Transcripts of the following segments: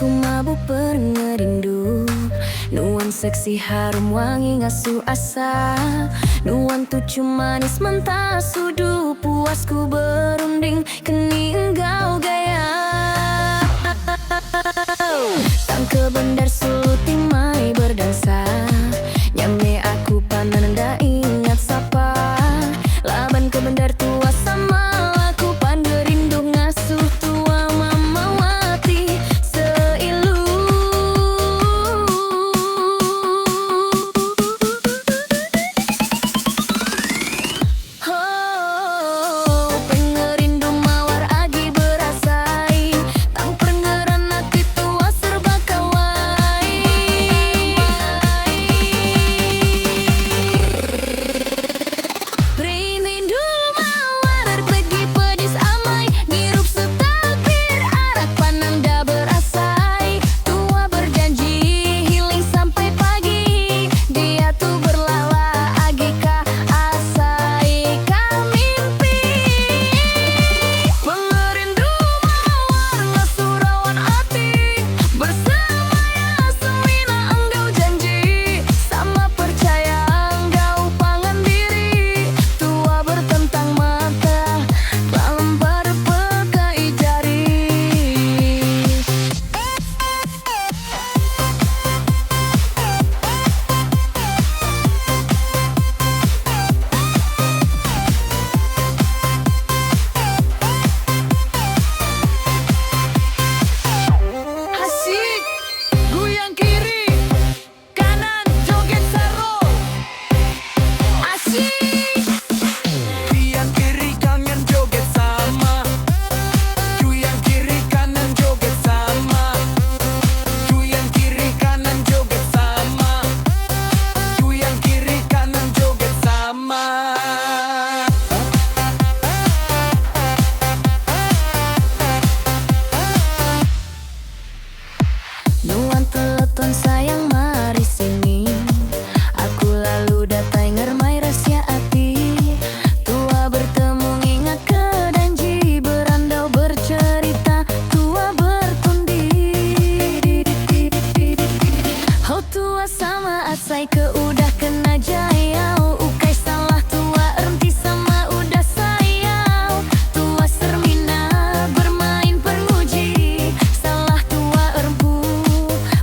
Aku mabuk pengerindu Nuan seksi harum wangi ngasuh asa Nuan tuchum manis mentah sudu Puas ku berunding keni enggau gaya Tang ke bendar sulu ti mai berdansa Nya meh aku pan enda ingat sapa Laban ke bendar tua sama laku pan gerindu ngasuh tua mamau ati seilu. Oh, pengerindu mawar agi berasai Tang perngeran ati tua serba kawai. Rindu mawar pegi pedis amai Ngirup setakbir arak pan enda berasai Tua berjanji healing sampai pagi Diatu berlala agi ka asai ka mimpi Pengerindu mawar ngasuh rawan ati Besemaya semina enggau janji Sama percaya enggau pangan diri Tua bertentang mata Lempar pekai jari. Asyik Guyang kiri kanan joget saro Asyik Goyang kiri kanan joget sama Goyang kiri kanan joget sama Goyang kiri kanan joget sama Goyang kiri kanan joget sama. Nuan teleton sayang mari sini Aku lalu datai ngermai rahsia ati Tua bertemu ngingat ke danji Berandau bercerita tua bertundi Oh tua sama asai ke udah kena jayau Ukai salah tua enti sama udah sayau Tua sermina bermain penguji Salah tua empu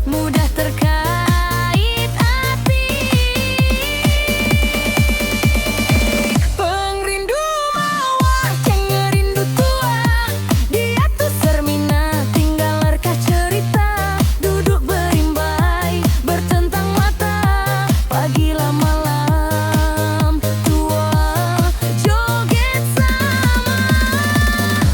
mudah terkait ati. Pengrindu mawar pengerindu tua Diatu sermina tinggal lerkah cerita Duduk berimbai bertentang mata Pagila malam tua joget sama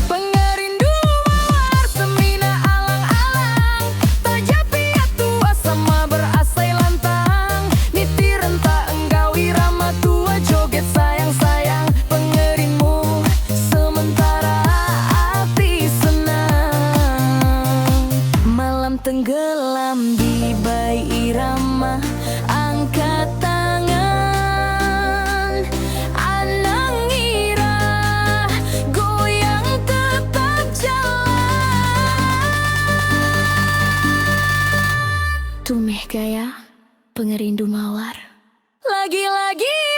Pengerindu mawar semina alang-alang Taja pia tua sama berasai lantang Niti rentak enggau irama tua joget sayang-sayang Pengerindu sementara ati senang Malam tenggelam di bai irama Angkat tangan Anang ngira Goyang tetap jalan Tu meh gaya pengerindu mawar. Lagi-lagi.